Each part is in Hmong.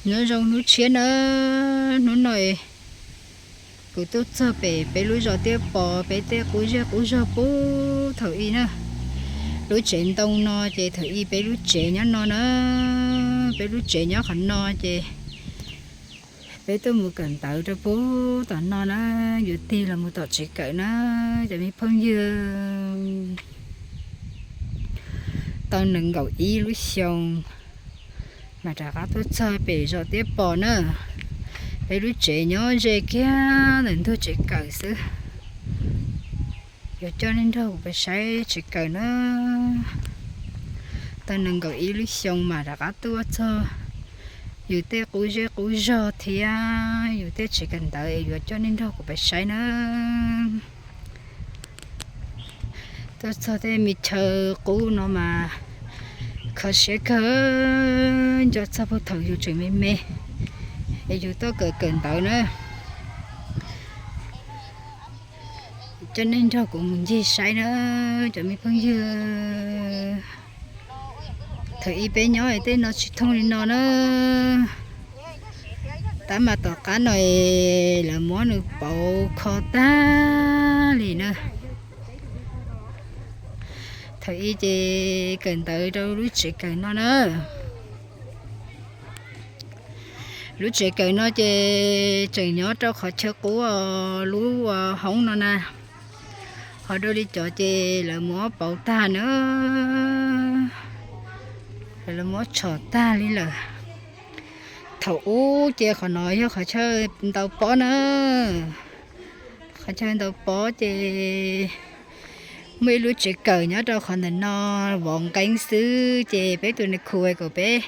Nyob zoo hnub tshiab na, hnub no kuv tuaj txog pem peb lub zos Tiaj Pos, peb tej qub zej qub zog puag thaum ub na. Lub tsev ntoo no ces thaum ub peb lub tsev nyob no na, peb lub tsev nyob qhov no ces peb tuaj mus kawm ntawv rau puag tom no na, yuav tig los mus tom tsev kawm na, cov me phooj ywg. Tau nees nkaum ib lub xyoo mas rov qab tuaj txog pem zos Tiaj Pos na. Peb lub tsev nyob ze kiag ntawm ntug tsev kawm xwb. Yuav coj nej nrog kuv pais saib tsev kawm na. Tau nees nkaum ib lub xyoo mas rov qab tuaj txog yus tej qub zej qub zog thiab yus tej tsev kawm ntawv es yuav coj nej nrog kuv pais saib na. Tuaj txog tej me chaw qub no mas kho siab kawg, nco txog puag thaum yus tseem me me es yus tuaj kawm kawm ntawv na. Coj nej nrog kuv mus ncig saib na, cov me phooj ywg. Thaum ub peb nyob tej no tsis thooj li no na. Tab mas tom qab no lawv muab nws pauv kho tag li na. Thaum ub ces kawm ntawv rau lub tsev kawm no na. Lub tsev kawm no ces tseem nyob rau qhov chaw qub lub hoob no na. Ho dua li cov ces lawv muab pauv tag na, lawv muab tshom tag li lawm. Thaum ub ces qhov no yog qhov chaw ntaus pob na. Qhov chaw ntaus pob ces muaj ib lub tsev kawm nyob rau qhov ntawm no vov nqeeb xwb ces peb tus nais khu kom peb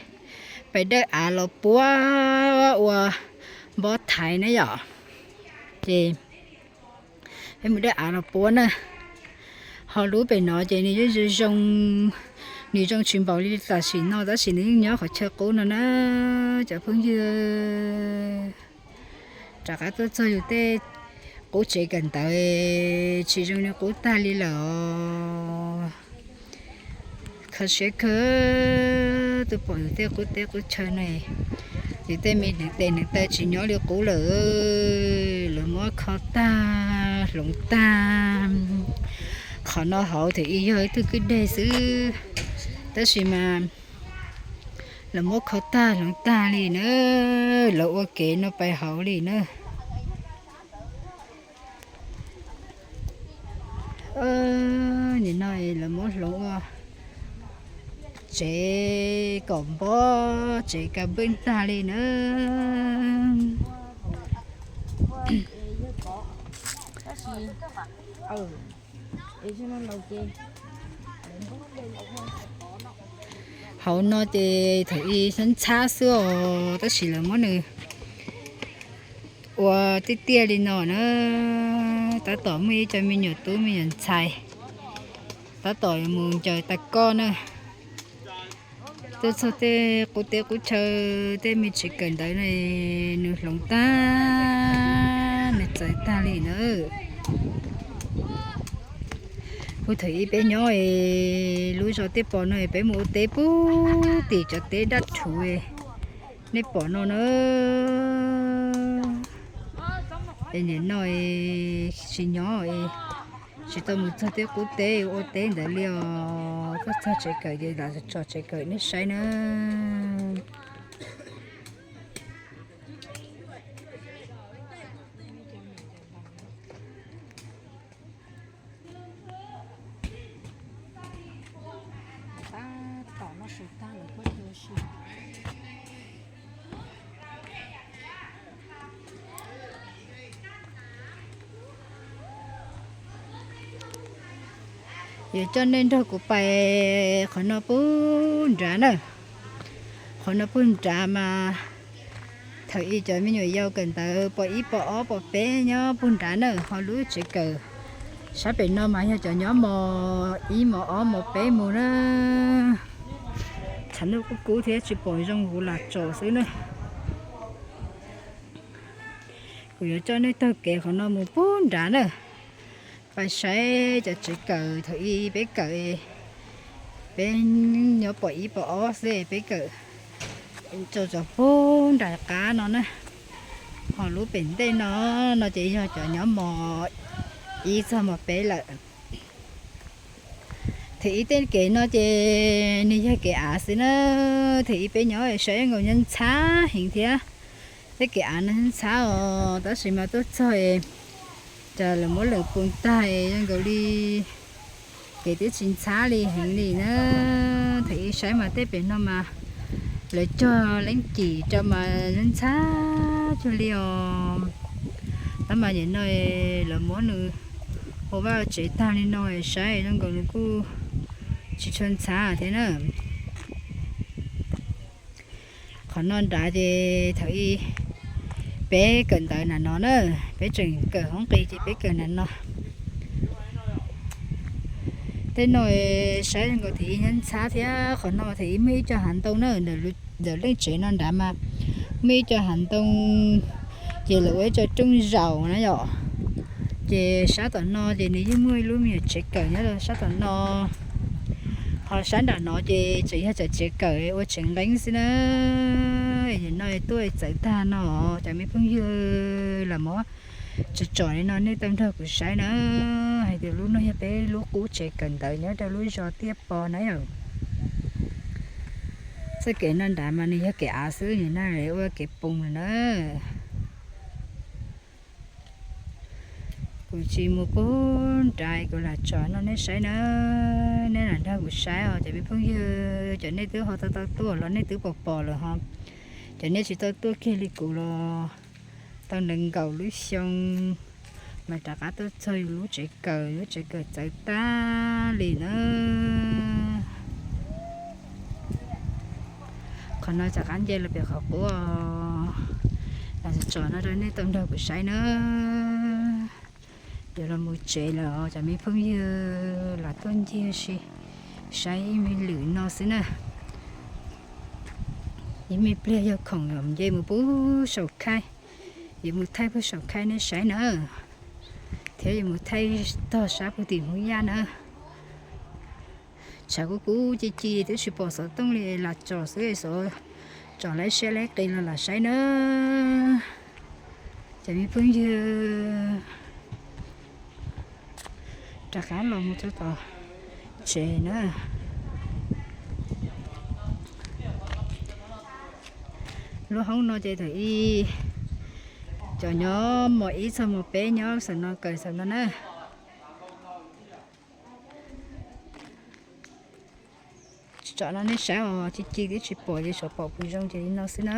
pais dawj av los puab ua npob thaiv na yom. Ces peb mus dawj av los puab na. Ho lub pem no ces nws yeej zoo zoo, nws zoo tsis npaum li tam sim no tab sis nws yeej nyob qhov chaw qub no na, cov phooj ywg. Rov qab tuaj txog yus tej qub tsev kawm ntawv tsis zoo li qub tag li lawm os. Kho siab kawg, tuaj pom yus tej qub teb qub chaw no, yus tej me neev tes neev taw tsis nyob li qub lawm, lawv muab kho tag hloov tag. Qhov no hauv thaum ub yog ib tug kwj deg xwb, tab sis mas lawv muab kho tag hloov tag li na, lawv ua kev no pais hauv li na. Nim no lawv muab hloov ua tsev kom npob tsev ka npwj tag li na. Hauv no ces thaum ub ntxhab ntxhab xwb os, tab sis lawv muab nws ua tiaj tiaj li no na. Tab tom muaj ib co me nyuam tub me nyuam ntxhais tab tom mus ncaws tas koj na. Tuaj txog tej qub teb qub chaw, tej me tsev kawm ntawv no nws hloov tag, nws txawv tag li na. Puag thaum ub peb nyob lub zos Tiaj Pos no peb mus ua teb puag tim cov teb daj rhuv nej pom no na. Es nim no tsis nyob, tsis tau mus txog tej qub teb ua teb ntawd li os. Tuaj txog tsev kawm ces lam tso tsev kawm nej saib na. Yuav coj nej nrog kuv pais qhov no puag nrad na. Qhov no puag nrad mas thaum ub cov me nyuam yaus kawm ntawv pos ib pos ob pos peb nyob puag nrad na, ho lub tsev kawm sab pem no mas yog cov nyob mos ib mos ob mos peb mus na. Tshav ntuj kub kub thiab tsis pom zoo kuv lam tsom xwb na. Kuv yuav coj nej taug kev qhov no mus puag nrad na, pais saib cov tsev kawm thaum ub peb kawm, peb nyob pos ib pos ob xwb peb kawm. Tso tso pug nram qab no na, ho lub pem ntej no, no ces yog cov nyob mos ib txog mos peb lawm. Thwm ib tej kev no ces nws yog kev av xwb na, thwm ib peb nyob saib nkaus nyob ntxhab heev thiab. Tej kev av no ntxhab os, tab sis mas tuaj txog cas lawv muab lawm pus tag zoo nkaus li kev twb tsis ntxhab li heev li na. Thwm ib saib mas tej pem no mas lawv cog leeb cim rau mas ntxhab cuag li os. Tab mas nim no lawv muab nws ua vaj tsev tag li no saib zoo nkaus nws kuj tsis tshua ntxhab thiab na. Qhov no nrad ces thaum ub peb kawm ntawv nram no na, peb tseem kawm hoob qis ces peb kawm nram no. Tej no saib zoo nkaus thwm ib nyob ntxhab thiab, qhov no thwm ib muaj ib co hav ntoo na, ntawm leej tsev no nrad mas muaj ib co hav ntoo, ces lawv ua ib co rooj zaum na yom. Ces sab tom no ces nws yeej muaj ib lub me nyuam tsev kawm nyob rau sab tom no. Ho sab nram no ces tseem yog cov tsev kawm ua tsev nqeeb xwb na. Nim no tuaj txawv tag no, cov me phooj ywg los muab tsom tsom li no nej tau nrog kuv saib na, hais tias lub no yog peb lub qub tsev kawm ntawv nyob rau lub zos Tiaj Pov na yom. Txoj kev no nrad mas nws yog kev av xwb, nim no ua kev poos lawm na. Kuv tsis mus pub nrad, kuv lam tsom no nej saib na, nej lam nrog kuv saib os cov me phooj ywg. Cov nej twb ho tau tau tuaj los nej twb pom pom lawm ho, cov nej tsis tau tuaj kiag li kuv los tau nees nkaum lub xyoo mas rov qab tuaj txog yus lub tsev kawm, lub tsev kawm txawv tag li na. Qhov no rov qab nce los pem qhov qub, lam tsom no rau nej tau nrog kuv saib na. Yuav los mus tsev lawm os cov me phooj ywg, los tuaj ncig si saib ib me lwm no xwb na. Ib me pliag yog khoom yuav nce mus pub saum khaij, yuav mus thaij pub saum khaij nej saib na, thiab yuav mus thaij tog sab puag tim Hmoob Yaj na. Tshav kub kub ci ci twb tsis pom xov tooj li, lam tsom xwb, tsom laib siab laib qis los lam saib na. Cov me phooj ywg, rov qab los mus rau tom tsev na. Lub hoob no ces thaum ub cov nyob mos ib txog mos peb nyob saum no kawm saum no na. Tsom no nej saib os, ci ci twb tsis pom ces xyov pom puas zoo ces li no xwb na.